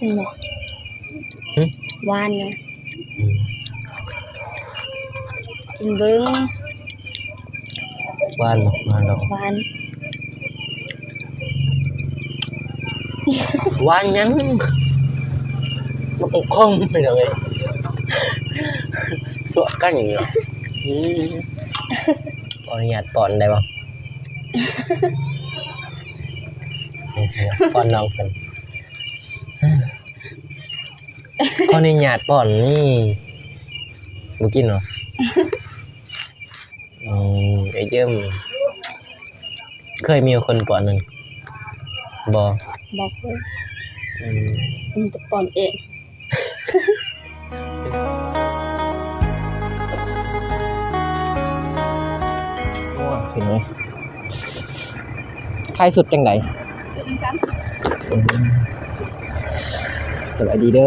ເຫັນບໍ່? ຫຶ? ຫວານນະ. ອືມ ກິນເບິ່ງ. ຫວານບໍ່? ຫວານດອກ. ຫວານ. ຫວານຫຍັງ? ມັນຄົມ ພີ່ນ້ອງເອີຍ ຕົວະກັນຢູ່ເນາະ. ອືມ ຂໍອະນຸຍາດປ້ອນໄດ້ບໍ່? ປ້ອນນ້ອງເພິ່ນ. ຂໍອະນຸຍາດປ້ອນນີ້ ບໍ່ກິນເນາະ. ອືມ ເອີ ເຢິມ ເຄີຍມີຄົນປ້ອນນັ້ນບໍ່? ບໍ່ເຄີຍ. ອືມ ມີແຕ່ປ້ອນເອງ. ໂອ້ຍ ເປັນໄງ? ຂາຍສຸດຈັ່ງໃດ? ສຸດໜຶ່ງສາມສິບ. ສະບາຍດີເດີ.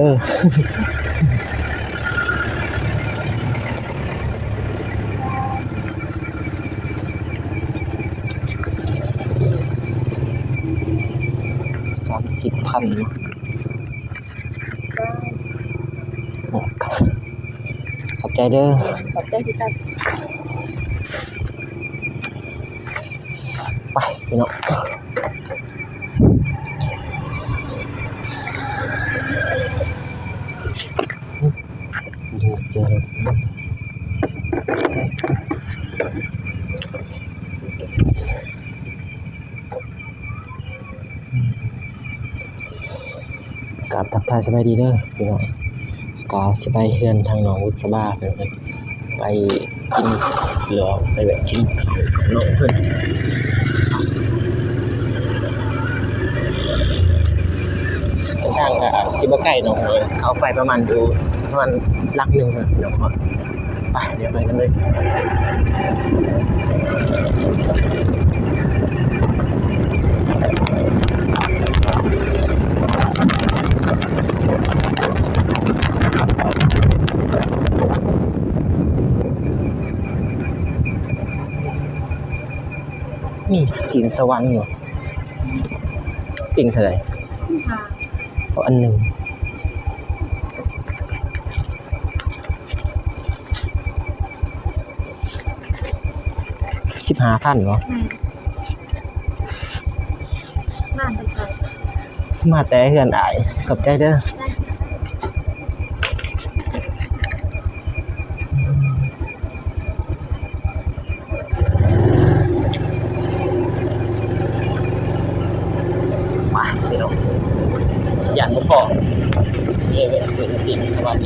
ສາມສິບພັນເນາະ. ຂອບໃຈເດີ. ຂອບໃຈຄືກັນ. ໄປພີ່ນ້ອງ. ກາບທັກທາຍສະບາຍດີເດີພີ່ນ້ອງ. ກະຊິໄປເຮືອນທາງນ້ອງບຸດສະບາເດີ. ໄປກິນ ຫຼືວ່າໄປແວະກິນເຂົ້າກັບນ້ອງເພິ່ນ. ເສັ້ນທາງກະຊິບໍ່ໄກເນາະ ເຮົາໄປປະມານຢູ່ ປະມານຫຼັກໜຶ່ງເນາະ. ໄປ ດຽວໄປກັນເລີຍ. ມີຊີ້ນສະຫວັນຢູ່ ປີ້ງເທົ່າໃດ? ສິບຫ້າ. ເອົາອັນໜຶ່ງ. ສິບຫ້າພັນບໍ? ແມ່ນ. ມາແຕ່ໃສ? ມາແຕ່ເຮືອນອ້າຍ. ຂອບໃຈເດີ. ໄດ້. ໄປພີ່ນ້ອງ ຢ້ານບໍ່ພໍ ເອີ ເວະຊື້ປີ້ງສະຫວັນ.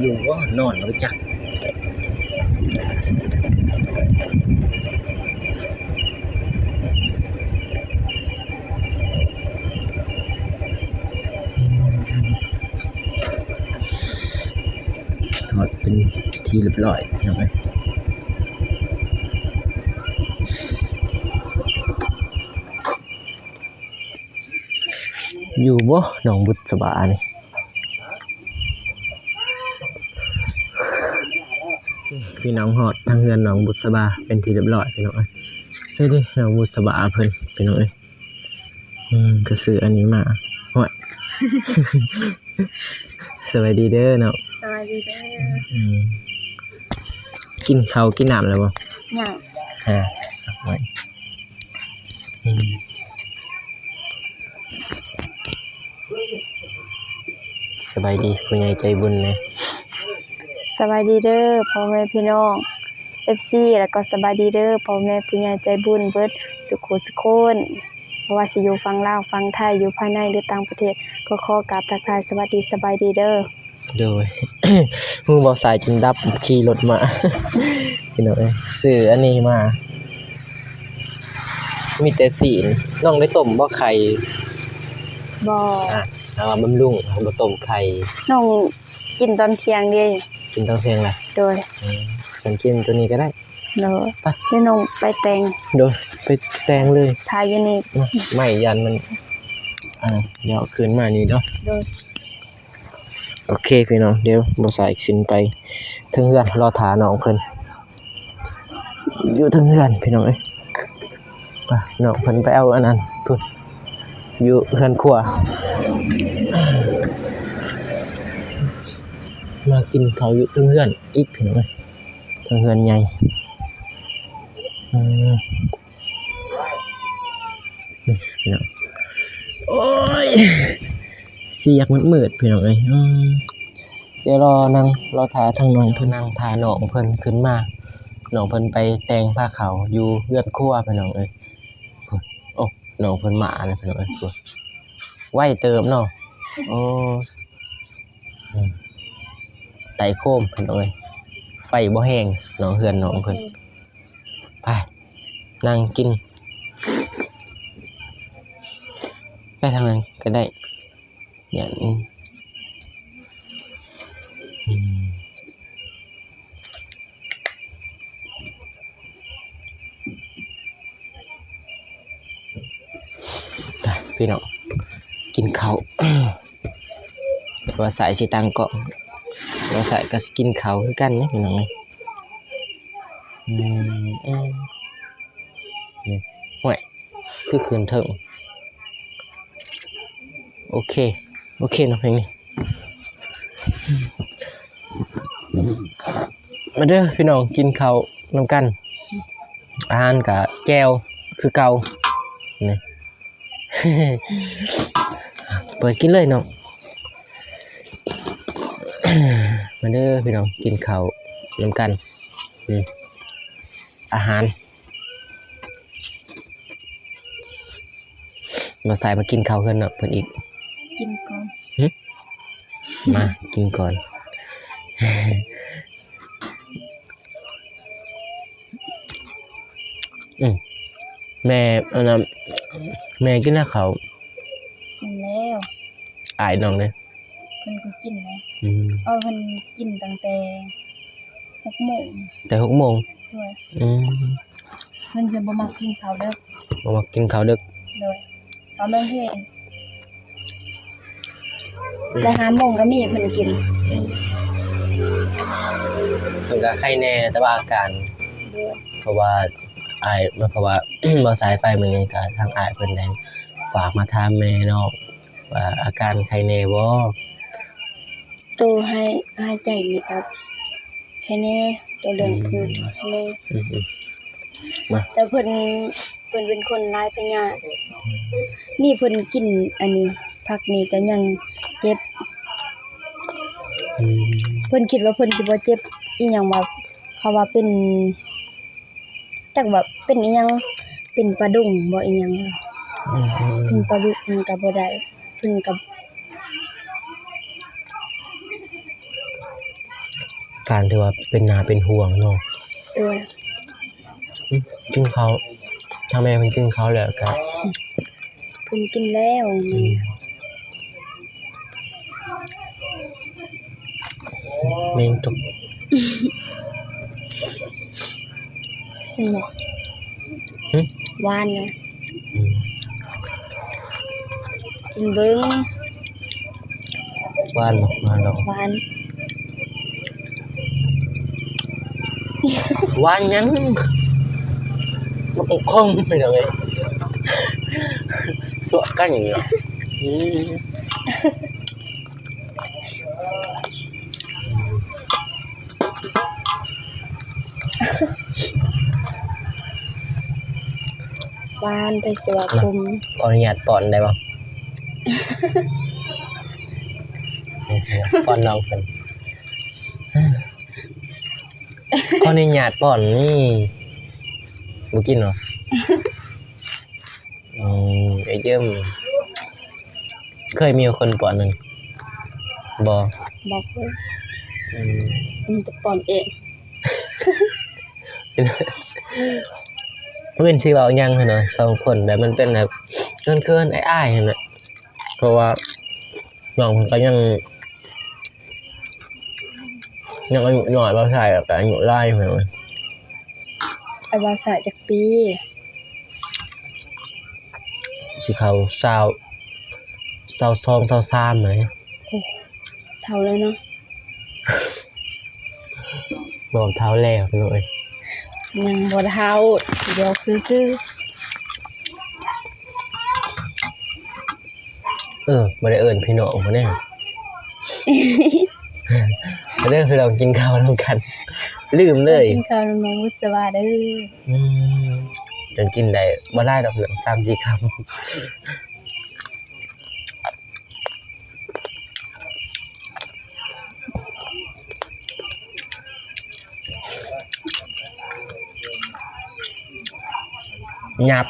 ຢູ່ບໍ່ ນອນແລ້ວຈັກ. ຮອດເປັນທີ່ຮຽບຮ້ອຍພີ່ນ້ອງເອີຍ. ຢູ່ບໍ່ ນ້ອງບຸດສະບານີ້? ພີ່ນ້ອງ ຮອດທາງເຮືອນນ້ອງບຸດສະບາເປັນທີ່ຮຽບຮ້ອຍພີ່ນ້ອງເອີຍ. ໃສເດ ນ້ອງບຸດສະບາເພິ່ນ ພີ່ນ້ອງເອີຍ. ອືມ ກະຊື້ອັນນີ້ມາ. ໂອ້ຍ ສະບາຍດີເດີນ້ອງ. ສະບາຍດີເດີ. ອືມ ກິນເຂົ້າກິນນ້ຳແລ້ວບໍ່? ຍັງ. ຮະ ໂອ້ຍ ອືມ. ສະບາຍດີຜູ້ໃຫຍ່ໃຈບຸນແດ່. ສະບາຍດີເດີພໍ່ແມ່ພີ່ນ້ອງ ເອັຟຊີ ແລ້ວກໍສະບາຍດີເດີພໍ່ແມ່ຜູ້ໃຫຍ່ໃຈບຸນເບິດສູ່ຄົນສູ່ຄົນ ບໍ່ວ່າຊິຢູ່ຝັ່ງລາວ ຝັ່ງໄທ ຢູ່ພາຍໃນ ຫຼື ຕ່າງປະເທດ ກໍຂໍກາບທັກທາຍສະຫວັດດີ ສະບາຍດີເດີ. ໂດຍ ມືເບົາສາຍຈົນດັບ ຂີ່ລົດມາ ພີ່ນ້ອງເອີຍ. ຊື້ອັນນີ້ມາ ມີແຕ່ຊີ້ນ. ນ້ອງໄດ້ຕົ້ມບໍ່ໄຂ່? ບໍ່. ອ່າ ຖ້າວ່າບຳລຸງ ເຮົາບໍ່ຕົ້ມໄຂ່. ນ້ອງ ກິນຕອນທ່ຽງເດ້. ກິນຕອນທ່ຽງລະ? ໂດຍ. ອືມ ສັນກິນໂຕນີ້ກໍໄດ້. ໂດຍ. ໄປ ເດີນ້ອງໄປແຕ່ງ. ໂດຍ ໄປແຕ່ງເລີຍ. ຖ້າຢູ່ນີ້. ມາ ໄມ້ຢ້ານມັນ ອ່າ ດຽວຂຶ້ນມານີ້ເນາະ. ໂດຍ. ໂອເຄພີ່ນ້ອງ ດຽວບ່າວສາຍຂຶ້ນໄປເທິງເຮືອນ ລໍຖ້ານ້ອງເພິ່ນຢູ່ເທິງເຮືອນພີ່ນ້ອງເອີຍ. ໄປ ນ້ອງເພິ່ນໄປເອົາອັນນັ້ນພຸ້ນ ຢູ່ເຮືອນຄົວ ມາກິນເຂົ້າຢູ່ເທິງເຮືອນອີກພີ່ນ້ອງເອີຍ ເທິງເຮືອນໃຫຍ່. ອືມ ນີ້ພີ່ນ້ອງ ໂອ້ຍ ສຽກມືດໆ ພີ່ນ້ອງເອີຍ. ອືມ ດຽວລໍນັ່ງ ລໍຖ້າທາງນ້ອງເພິ່ນ ນັ່ງຖ້ານ້ອງເພິ່ນຂຶ້ນມາ ນ້ອງເພິ່ນໄປແຕ່ງພາເຂົ້າຢູ່ເຮືອນຄົວພີ່ນ້ອງເອີຍ. ໂອ້ ນ້ອງເພິ່ນມາແລ້ວພີ່ນ້ອງເອີຍ ໄວເຕີບເນາະ. ໂອ້ ອືມ ໄຕ່ໂຄມພີ່ນ້ອງເອີຍ ໄຟບໍ່ແຮງເນາະ ເຮືອນນ້ອງເພິ່ນ. ໄປ ນັ່ງກິນ ໄປທາງນັ້ນກໍໄດ້. ຢ່າງ ອືມ ໄປພີ່ນ້ອງ ກິນເຂົ້າ ວ່າສາຍຊິຕັ້ງກ້ອງ ວ່າສາຍກໍຊິກິນເຂົ້າຄືກັນເດ້ພີ່ນ້ອງເອີຍ. ອືມ ອືມ ນີ້ ຫ້ວຍ ຄືຂຶ້ນເທິງ. ໂອເຄ ໂອເຄເນາະ ເພງນີ້. ມາເດີພີ່ນ້ອງ ກິນເຂົ້ານຳກັນ. ອາຫານກະແຈ່ວຄືເກົ່ານີ້. ເປີດກິນເລີຍເນາະ. ມາເດີພີ່ນ້ອງ ກິນເຂົ້ານຳກັນ. ອືມ ອາຫານ ບໍ່ສາຍມາກິນເຂົ້າເຮືອນເນາະເພິ່ນອີກ. ກິນກ່ອນ. ຫຶ? ມາກິນກ່ອນ. ອືມ ແມ່ ອັນນັ້ນ ແມ່ກິນແລ້ວເຂົ້າ? ກິນແລ້ວ. ອ້າຍນ້ອງເດ້? ເພິ່ນກໍກິນແລ້ວ. ອືມ ເອີ ເພິ່ນກິນຕັ້ງແຕ່ຫົກໂມງ. ແຕ່ຫົກໂມງ? ໂດຍ. ອືມ ເພິ່ນຈະບໍ່ມັກກິນເຂົ້າເດິກ. ບໍ່ມັກກິນເຂົ້າເດິກ. ໂດຍ. ຕອນເລີກຮຽນ ອືມ ແຕ່ຫ້າໂມງກໍມີເພິ່ນກິນ. ອືມ ເພິ່ນກໍໄຄແນ່ ແຕ່ວ່າອາການ. ໂດຍ. ເພາະວ່າອ້າຍ ເພາະວ່າບໍ່ສາຍໄປມື້ນີ້ ກໍທາງອ້າຍເພິ່ນໄດ້ຝາກມາຖາມແມ່ນ້ອງວ່າອາການໄຄແນ່ບໍ່? ໂຕຫາຍ ຫາຍໃຈນີ້ກໍ ໄຄແນ່ ໂຕເລື່ອງ ອືມ ພືດໄຄແນ່. ອືມໆ ມາ ແຕ່ເພິ່ນ ເພິ່ນເປັນຄົນລາຍພະຍາດ. ອືມ ນີ້ເພິ່ນກິນອັນນີ້ ຜັກນີ້ກໍຍັງເຈັບ. ອືມ ເພິ່ນຄິດວ່າເພິ່ນຊິບໍ່ເຈັບ ອີຫຍັງວ່າ ເຂົາວ່າເປັນ ຈັກວ່າເປັນອີ່ຫຍັງ ເປັນປະດົງບໍ່ອີ່ຫຍັງ. ອືມໆໆ ເປັນປະດຸກ ມັນກໍບໍ່ໄດ້ ເພິ່ນກໍ ການທີ່ວ່າເປັນໜ້າເປັນຫ່ວງເນາະ. ໂດຍ. ອືມ ກິນເຂົ້າ ທາງແມ່ເພິ່ນກິນເຂົ້າແລ້ວກໍ ເພິ່ນກິນແລ້ວ. ອືມ ແມ່ນຕົກ ເຫັນບໍ່? ຫຶ? ຫວານນະ. ອືມ ກິນເບິ່ງ. ຫວານບໍ່? ຫວານດອກ. ຫວານ. ຫວານຫຍັງ? ມັນຄົງໄປເລີຍ ຕົວະກັນເນາະ. ອືມ ຫວານໄປຕົວະກົມ. ຂໍອະນຸຍາດປ້ອນໄດ້ບໍ່? ປ້ອນນ້ອງເພິ່ນ. ຂໍອະນຸຍາດປ້ອນນີ້ ບໍ່ກິນເນາະ. ອືມ ເອີ ເຢິມ ເຄີຍມີຄົນປ້ອນນັ້ນບໍ່? ບໍ່ເຄີຍ. ອືມ ມີແຕ່ປ້ອນເອງ. ເພິ່ນຊິເວົ້າຫຍັງຫັ້ນນະ ສອງຄົນ ແບບມັນເປັນແບບເຂີນໆ ອາຍໆ ຫັ້ນນະ ເພາະວ່ານ້ອງເພິ່ນກໍຍັງ ຍັງອາຍຸນ້ອຍ ບໍ່ໃຊ່ກໍອາຍຸຫຼາຍ. ອ້າຍບ່າວສາຍຈັກປີ? ຊິເຂົ້າຊາວ ຊາວສອງ ຊາວສາມແລ້ວ. ໂອ້ ເຖົ້າແລ້ວເນາະ. ບໍ່ເຖົ້າແລ້ວພີ່ນ້ອງເອີຍ ຍັງບໍ່ເຖົ້າ ດຽວຊື່ໆ. ເອີ ບໍ່ໄດ້ເອີ້ນພີ່ນ້ອງເພິ່ນເດ້. ມາເດີພີ່ນ້ອງ ກິນເຂົ້ານຳກັນ ລືມເລີຍ. ກິນເຂົ້ານຳນ້ອງບຸດສະຫວາເດີ. ອືມ ຈັ່ງກິນໄດ້ບໍ່ຫຼາຍດອກພີ່ນ້ອງ ສາມສີ່ຄຳ. ຫຍັບ.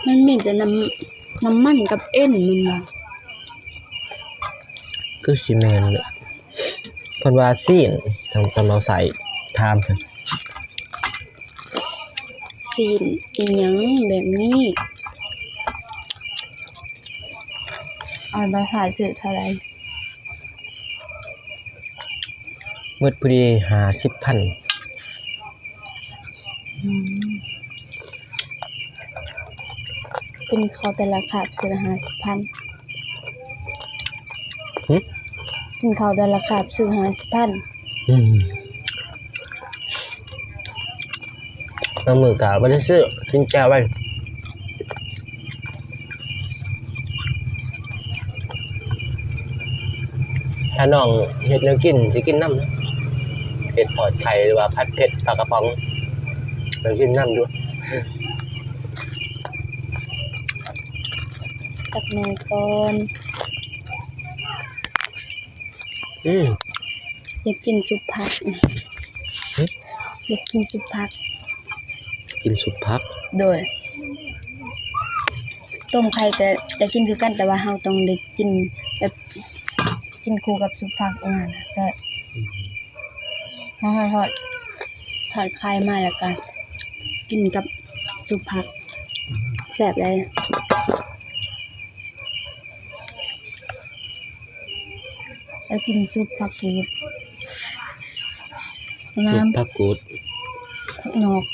ມັນມີແຕ່ນ້ຳ ນ້ຳມັນກັບເອັນແມ່ນບໍ່? ຄືຊິແມ່ນແຫຼະ ເພິ່ນວ່າຊີ້ນ ທາງຕອນເຮົາໃສ່ຖາມ ຊີ້ນອີ່ຫຍັງແບບນີ້. ເອົາ ລາຄາຊື້ເທົ່າໃດ? ໝົດພໍດີຫ້າສິບພັນ. ອືມ ກິນເຂົ້າແຕ່ລະຄາບ ຊື້ຫ້າສິບພັນ. ຫື? ກິນເຂົ້າແຕ່ລະຄາບ ຊື້ຫ້າສິບພັນ. ອືມ ບາງມື້ກໍບໍ່ໄດ້ຊື້ ກິນແຈ່ວໄວ້. ຖ້ານ້ອງເຮັດແນວກິນ ຊິກິນນຳ ເຮັດທອດໄຂ່ ຫຼືວ່າຜັດເຜັດປາກະປ໋ອງ ກໍກິນນຳຢູ່. ຈັກໜ່ອຍກ່ອນ. ອືມ ຢາກກິນຊຸບຜັກ. ຫຶ? ຢາກກິນຊຸບຜັກ. ກິນຊຸບຜັກ? ໂດຍ ຕົ້ມໄຂ່ກໍຈະກິນຄືກັນ ແຕ່ວ່າເຮົາຕ້ອງໄດ້ກິນແບບ ກິນຄູ່ກັບຊຸບຜັກ ອັນນັ້ນແຊບ. ອືມ ເຮົາທອດ ທອດໄຂ່ມາ ແລ້ວກໍກິນກັບຊຸບຜັກ. ອືມ ແຊບຫຼາຍ. ແລ້ວກິນຊຸບຜັກກູດ ງາມ. ຊຸບຜັກກູດ ຜັກຫຍອກ.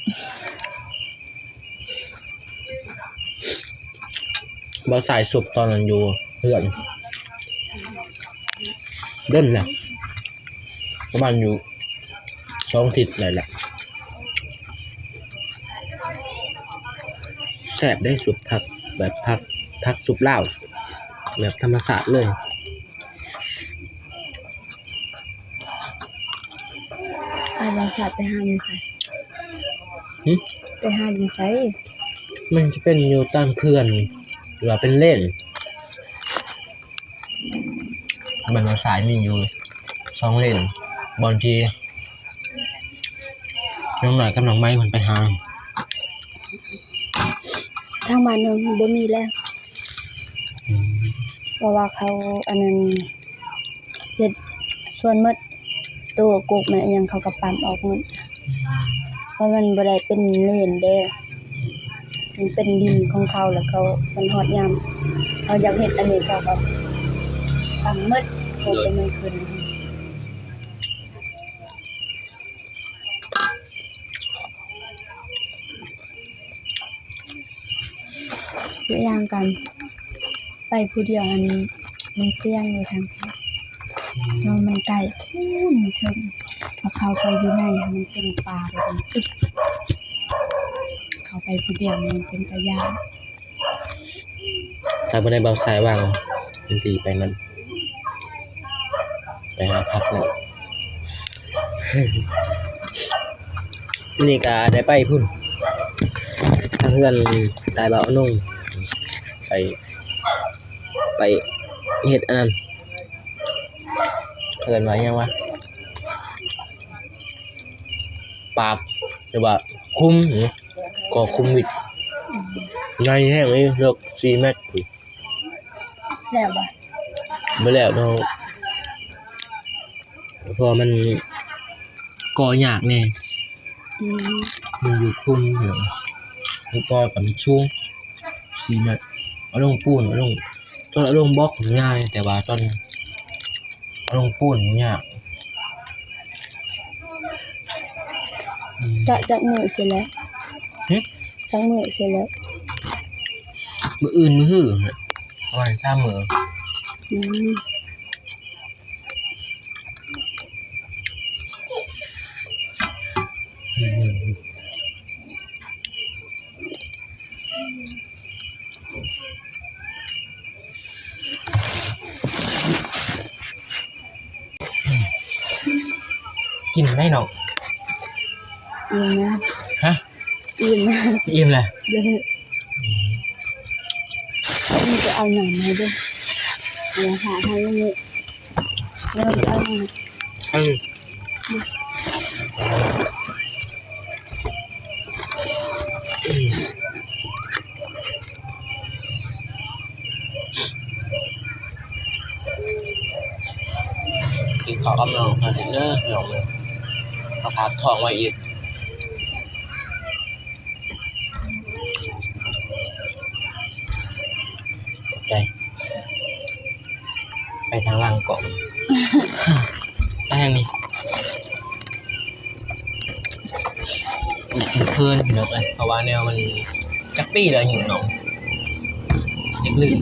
ບ່າວສາຍຊຸບຕອນນັ້ນຢູ່ເຮືອນ ດົນແລ້ວ ປະມານຢູ່ ສອງທິດໄດ້ແຫຼະ. ແຊບເດ້ ຊຸບຜັກ ແບບຜັກ ຜັກຊຸບລາວ ແບບທຳມະຊາດເລີຍ. ອ້າຍບ່າວສາຍໄປຫາຢູ່ໃສ? ຫຶ? ໄປຫາຢູ່ໃສ? ມັນຈະເປັນຢູ່ຕາມເຂື່ອນ ຫຼືວ່າເປັນເລນ. ບ້ານບ່າວສາຍມີຢູ່ສອງເລນ ບ່ອນທີ່ນ້ອງນ້ອຍກັບນ້ອງໄມ້ເພິ່ນໄປຫາ. ທາງບ້ານນ້ອງບໍ່ມີແລ້ວ. ອືມ ເພາະວ່າເຂົາ ອັນນັ້ນ ເຮັດສວນໝົດ. ໂຕກົກມັນອີ່ຫຍັງເຂົາກໍປ້ຳອອກໝົດ ເພາະມັນບໍ່ໄດ້ເປັນເລນເດ້ ມັນເປັນດິນຂອງເຂົາ ແລ້ວເຂົາ ມັນຮອດຍາມເຂົາຢາກເຮັດອັນນີ້ ເຂົາກໍປ້ຳໝົດ ເພາະມັນຂຶ້ນ. ຄືຢ່າງກັນ ໄປຜູ້ດຽວຫັ້ນ ມັນສ່ຽງຢູ່ທາງພີ້ ອືມ ເນາະ ມັນໄກພຸ້ນເທິງ ຖ້າເຂົ້າໄປຢູ່ໃນຫັ້ນ ມັນເປັນປ່າໄປເບິດ ເຂົ້າໄປຜູ້ດຽວມັນເປັນຕາຢ້ານ. ຖ້າບໍ່ໄດ້ບ່າວສາຍວ່າງ ເປັນທີ່ໄປນຳ ໄປຫາພັກນຳ. ນີ້ກະໄດ້ໄປພຸ້ນ ທາງເຮືອນຕາຍບ່າວນົງ ໄປ ໄປເຮັດອັນນັ້ນ ເອີ້ນວ່າຫຍັງວະ ປາກ ຫຼືວ່າຂຸມ ກໍຂຸມວິດ ໃຫຍ່ແຮງເລີຍ ເລິກສີ່ແມັດພຸ້ນ. ແລ້ວບໍ່? ບໍ່ແລ້ວເນາະ ເພາະວ່າມັນກໍ່ຍາກແດ່. ອືມ ມັນຢູ່ຄຸມ ມັນກໍ ກໍມີສູງ ສີ່ແມັດ ເອົາລົງປູນ ເອົາລົງ ຕອນເອົາລົງບລັອກງ່າຍ ແຕ່ວ່າຕອນເອົາລົງປູນຍາກ. ອືມ ຈະຈັກມື້ຊິແລ້ວ? ຫຶ? ຈັກມື້ຊິແລ້ວ? ມື້ອື່ນມື້ຮື ປະມານສາມມື້. ອືມ. ກິນໄດ້ເນາະ? ອີ່ມແລ້ວ. ຮະ? ອີ່ມແລ້ວ. ອີ່ມແລ້ວ? ເດີ. ອືມ. ເອົານ້ຳໃຫ້ເດີ ເອົາຫາໃຫ້ນີ້. ເອີ ເອີ ກິນເຂົ້າກັບນ້ອງເພິ່ນເດີ ນ້ອງເອີຍ ມາຝາກທ້ອງໄວ້ອີກ. ຂອບໃຈ. ໄປທາງຫຼັງກ້ອງ ໄປທາງນີ້ ເຂີນໆ ພີ່ນ້ອງເອີຍ ເພາະວ່າແນວມັນ ຈັກປີແລ້ວອາຍຸນ້ອງ? ຈັກລືມ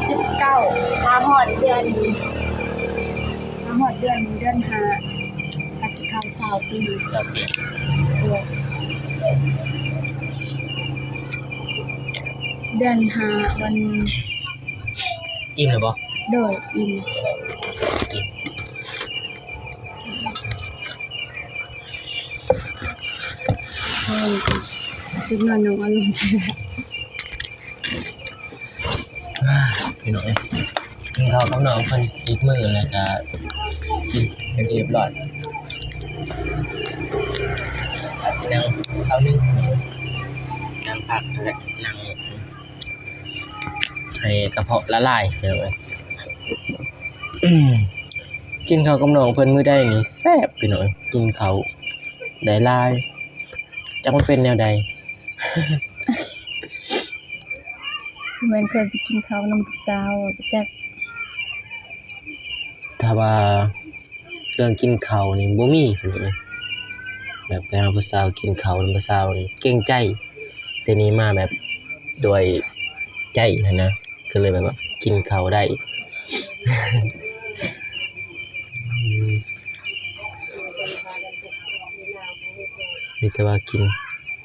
ສິບເກົ້າ ມາຮອດເດືອນ ມາຮອດເດືອນ ເດືອນຫ້າ ກໍຊິເຂົ້າຊາວປີ ຊາວປີ. ເດືອນຫ້າ ວັນ ອີ່ມແລ້ວບໍ່? ໂດຍ ອີ່ມ. ເອີ ເດັກນ້ອຍນ້ອງອາລົມ ພີ່ນ້ອງເອີຍ ກິນເຂົ້າກັບນ້ອງເພິ່ນອີກມື້ ແລ້ວກະກິນເປັນທີ່ຮຽບຮ້ອຍ ອາດຊິນັ່ງຄາວໜຶ່ງ ນັ່ງພັກ ແລ້ວກະນັ່ງ ໃຫ້ກະເພາະລະລາຍ ພີ່ນ້ອງເອີຍ. ກິນເຂົ້າກັບນ້ອງເພິ່ນມື້ໃດນີ້ແຊບ ພີ່ນ້ອງເອີຍ ກິນເຂົ້າໄດ້ຫຼາຍ ຈັກມັນເປັນແນວໃດ. ແມ່ນເຄີຍໄປກິນເຂົ້ານຳຜູ້ສາວ ບໍ່ຈັກ. ຖ້າວ່າເລື່ອງກິນເຂົ້ານີ້ບໍ່ມີ ພີ່ນ້ອງເອີຍ ແບບໄປຫາຜູ້ສາວກິນເຂົ້ານຳຜູ້ສາວນີ້ເກງໃຈ ແຕ່ນີ້ມາແບບດ້ວຍໃຈຫັ້ນນະ ກໍເລີຍແບບວ່າກິນເຂົ້າໄດ້ ອືມ ມີແຕ່ວ່າກິນ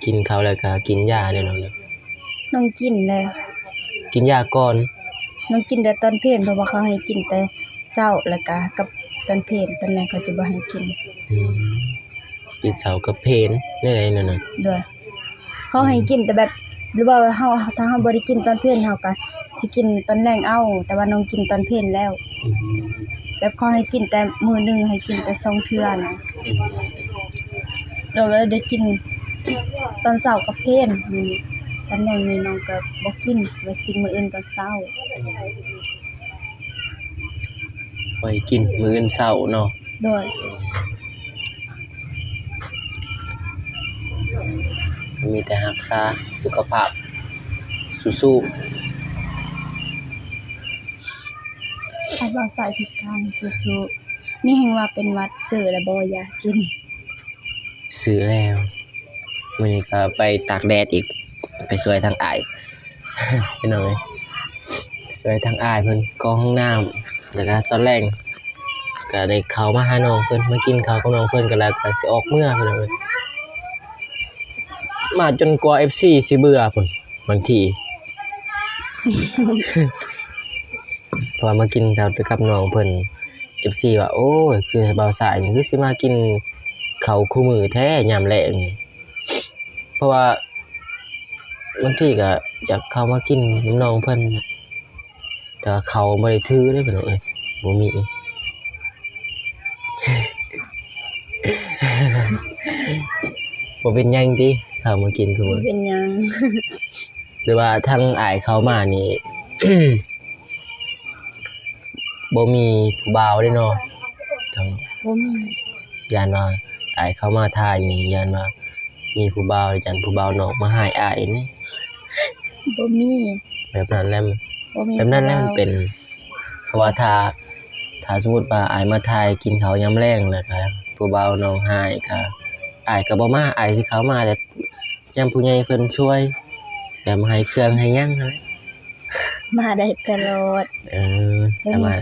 ກິນເຂົ້າແລ້ວກໍກິນຢາເດີນ້ອງເດີ. ນ້ອງກິນແລ້ວ ກິນຢາກ່ອນ. ນ້ອງກິນແຕ່ຕອນເພນ ເພາະວ່າເຂົາໃຫ້ກິນແຕ່ເຊົ້າ ແລ້ວກໍກັບຕອນເພນ ຕອນແລງເຂົາຈະບໍ່ໃຫ້ກິນ. ອືມ ກິນເຊົ້າກັບເພນ ແນວໃດນັ້ນນະ? ໂດຍ ເຂົາໃຫ້ ອືມ ກິນແຕ່ແບບ ຫຼືວ່າເຮົາ ຖ້າເຮົາບໍ່ໄດ້ກິນຕອນເພນ ເຮົາກໍຊິກິນຕອນແລງເອົາ ແຕ່ວ່ານ້ອງກິນຕອນເພນແລ້ວ. ອືມ ແບບເຂົາໃຫ້ກິນແຕ່ມື້ໜຶ່ງໃຫ້ກິນແຕ່ສອງເທື່ອນະ. ອືມ ໂດຍ ກໍເລີຍໄດ້ກິນຕອນເຊົ້າກັບເພນ ມື້ນີ້ ຕອນແລງນີ້ນ້ອງກໍບໍ່ກິນ ໄວ້ກິນມື້ອື່ນຕອນເຊົ້າ. ອືມ ໄວ້ກິນມື້ອື່ນເຊົ້າເນາະ. ໂດຍ ມີແຕ່ຮັກສາສຸຂະພາບ ສູ້ໆ. ໃຫ້ເວົ້າສາຍພິການ ສູ້ໆ. ນີ້ແຮ່ງວ່າເປັນຫວັດ ຊື້ແລ້ວບໍ່ຢາກິນ? ຊື້ແລ້ວ. ມື້ນີ້ກໍໄປຕາກແດດອີກ ໄປຊ່ວຍທາງອ້າຍ ພີ່ນ້ອງເອີຍ ຊ່ວຍທາງອ້າຍເພິ່ນກອງຫ້ອງນ້ຳ ແລ້ວກໍຕອນແລງກໍໄດ້ເຂົ້າມາຫານ້ອງເພິ່ນ ມາກິນເຂົ້າກັບນ້ອງເພິ່ນ ກໍແລ້ວກໍຊິອອກເມືອ ພີ່ນ້ອງເອີຍ ມາຈົນກວ່າເອັຟຊີຊິເບື່ອພຸ້ນ ບາງທີ ເພາະວ່າມາກິນເຂົ້າກັບນ້ອງເພິ່ນ ເອັຟຊີວ່າ ໂອ້ຍ ຄືບ່າວຊາຍນີ້ຄືຊິມາກິນເຂົ້າຄູ່ມື້ແທ້ຍາມແລງນີ້ ເພາະວ່າບາງທີກໍຢາກເຂົ້າມາກິນນຳນ້ອງເພິ່ນ ແຕ່ວ່າເຂົ້າບໍ່ໄດ້ຖືເດ້ພີ່ນ້ອງເອີຍ ບໍ່ມີ ບໍ່ເປັນຫຍັງຕິ ເຂົ້າມາກິນຄູ່ມື້ ບໍ່ເປັນຫຍັງ ຫຼືວ່າທາງອ້າຍເຂົ້າມານີ້ ບໍ່ມີຜູ້ບ່າວເດ້ເນາະ ທາງ ບໍ່ມີ ຢ້ານວ່າອ້າຍເຂົ້າມາຖ່າຍນີ້ ຢ້ານວ່າ ມີຜູ້ບ່າວ ຢ້ານຜູ້ບ່າວນອກມາຮ້າຍອ້າຍນີ້. ບໍ່ມີ. ແບບນັ້ນແຫຼະ ບໍ່ມີ ແບບນັ້ນແຫຼະ ຜູ້ບ່າວ ມັນເປັນ ເພາະວ່າຖ້າ ຖ້າສົມມຸດວ່າອ້າຍມາຖ່າຍກິນເຂົ້າຍາມແລງ ແລ້ວກະຜູ້ບ່າວນອກຮ້າຍ ກະ ອ້າຍກະບໍ່ມາ. ອ້າຍຊິເຂົ້າມາແຕ່ຍາມຜູ້ໃຫຍ່ເພິ່ນຊວຍ ແບບໃຫ້ເຄື່ອງໃຫ້ຫຍັງຫັ້ນແຫຼະ. ມາໄດ້ຕະຫຼອດ. ເອີ ແຕ່ວ່າ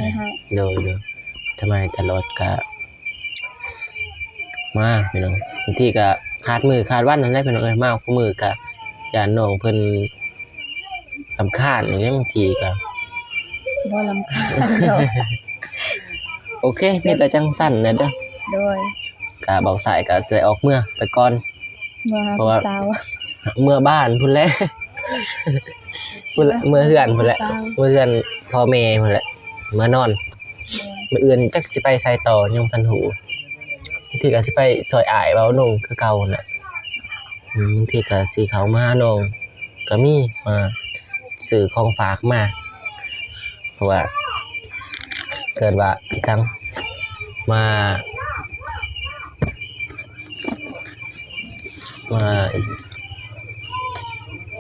ໂດຍ ໂດຍ ຖ້າມາໄດ້ຕະຫຼອດກະມາພີ່ນ້ອງ. ບາງທີກະຂາດມື້ຂາດວັນຫັ້ນແຫຼະພີ່ນ້ອງເອີຍ. ມາຄູ່ມື້ກະຢ້ານນ້ອງເພິ່ນລຳຄານນີ້ແຫຼະ ບາງທີກະ ບໍ່ລຳຄານດອກ. ໂອເຄ ມີແຕ່ຈັ່ງຊັ້ນແຫຼະເດີ. ໂດຍ. ກະບ່າວຊາຍກະຊິໄດ້ອອກເມືອໄປກ່ອນ ເມືອຫາ ເພາະວ່າ ຜູ້ສາວ ເມືອບ້ານພຸ້ນແຫຼະ ພຸ້ນແຫຼະ ເມືອເຮືອນພຸ້ນແຫຼະ ເມືອເຮືອນພໍ່ແມ່ພຸ້ນແຫຼະ ເມືອນອນ. ໂດຍ. ມື້ອື່ນຈັກຊິໄປໃສຕໍ່ ຍັງບໍ່ທັນຮູ້. ບາງທີກະຊິໄປຊ່ອຍອ້າຍເວົ້ານົງຄືເກົ່າຫັ້ນແຫຼະ. ອືມ ບາງທີກະຊິເຂົ້າມາຫານ້ອງກະມີ ມາຊື້ຂອງຝາກມາ. ເພາະວ່າເກີດວ່າອີ່ຫຍັງ ມາ ມາ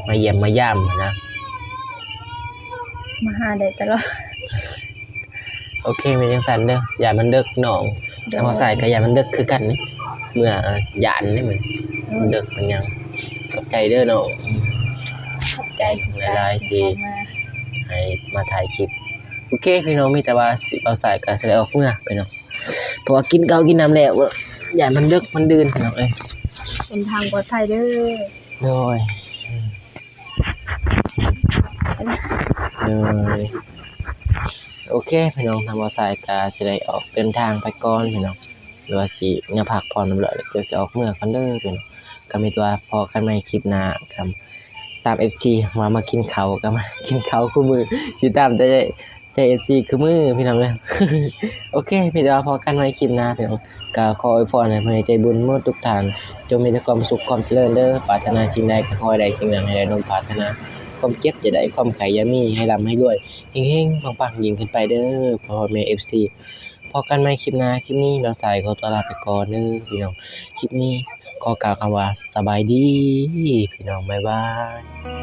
ມາຢ້ຽມມາຢາມຫັ້ນນະ ມາຫາໄດ້ຕະຫຼອດ. ໂອເຄ ມີຈັ່ງຊັ້ນເດີ ຢ້ານມັນເດິກນ້ອງ. ໂດຍ. ທາງບ່າວຊາຍກະຢ້ານມັນເດິກຄືກັນນີ້ ເມືອ ຢ້ານນີ້ ມັນ ໂດຍ ເດິກມັນຫຍັງ. ຂອບໃຈເດີນ້ອງ ຂອບໃຈຫຼາຍໆທີ່ ເຂົ້າມາ ໃຫ້ມາຖ່າຍຄລິບ. ໂອເຄພີ່ນ້ອງ ມີແຕ່ວ່າຊິ ບ່າວຊາຍກະຊິໄດ້ອອກເມືອພີ່ນ້ອງ ເພາະວ່າກິນເຂົ້າກິນນ້ຳແລ້ວ ຢ້ານມັນເດິກມັນດື່ນພີ່ນ້ອງເອີຍ. ເດີນທາງປອດໄພເດີ. ໂດຍ ໂດຍ. ໂອເຄພີ່ນ້ອງ ທາງບ່າວຊາຍກະຊິໄດ້ອອກເດີນທາງໄປກ່ອນພີ່ນ້ອງ ຫຼືວ່າຊິມາພັກຜ່ອນນຳເລີຍ ກະຊິອອກເມືອກ່ອນເດີພີ່ນ້ອງ. ກະມີແຕ່ວ່າພໍ້ກັນໃໝ່ຄລິບໜ້າ ກະຕາມເອັຟຊີວ່າມາກິນເຂົ້າ ກະມາກິນເຂົ້າຄູ່ມື້ ຊິຕາມໃຈ ໃຈເອັຟຊີຄູ່ມື້ພີ່ນ້ອງເອີຍ. ໂອເຄ ມີແຕ່ວ່າພໍ້ກັນໃໝ່ຄລິບໜ້າພີ່ນ້ອງ. ກະຂໍອວຍພອນໃຫ້ຜູ້ໃຫຍ່ໃຈບຸນໝົດທຸກທ່ານ ຈົ່ງມີແຕ່ຄວາມສຸກຄວາມຈະເລີນເດີ. ປາດຖະໜາສິ່ງໃດກະຂໍໃຫ້ໄດ້ສິ່ງນັ້ນ ໃຫ້ໄດ້ສົມປາດຖະໜາ. ຄວາມເຈັບຢ່າໄດ້ ຄວາມໄຂ້ຢ່າມີ ໃຫ້ລ່ຳໃຫ້ລວຍ ເຮັງໆ ປັງໆ ຍິ່ງຂຶ້ນໄປເດີພໍ່ແມ່ເອັຟຊີ. ພໍ້ກັນໃໝ່ຄລິບໜ້າ ຄລິບນີ້ບ່າວຊາຍຂໍຕົວລາໄປກ່ອນເດີພີ່ນ້ອງ. ຄລິບນີ້ຂໍກ່າວຄຳວ່າສະບາຍດີພີ່ນ້ອງ ບາຍບາຍ.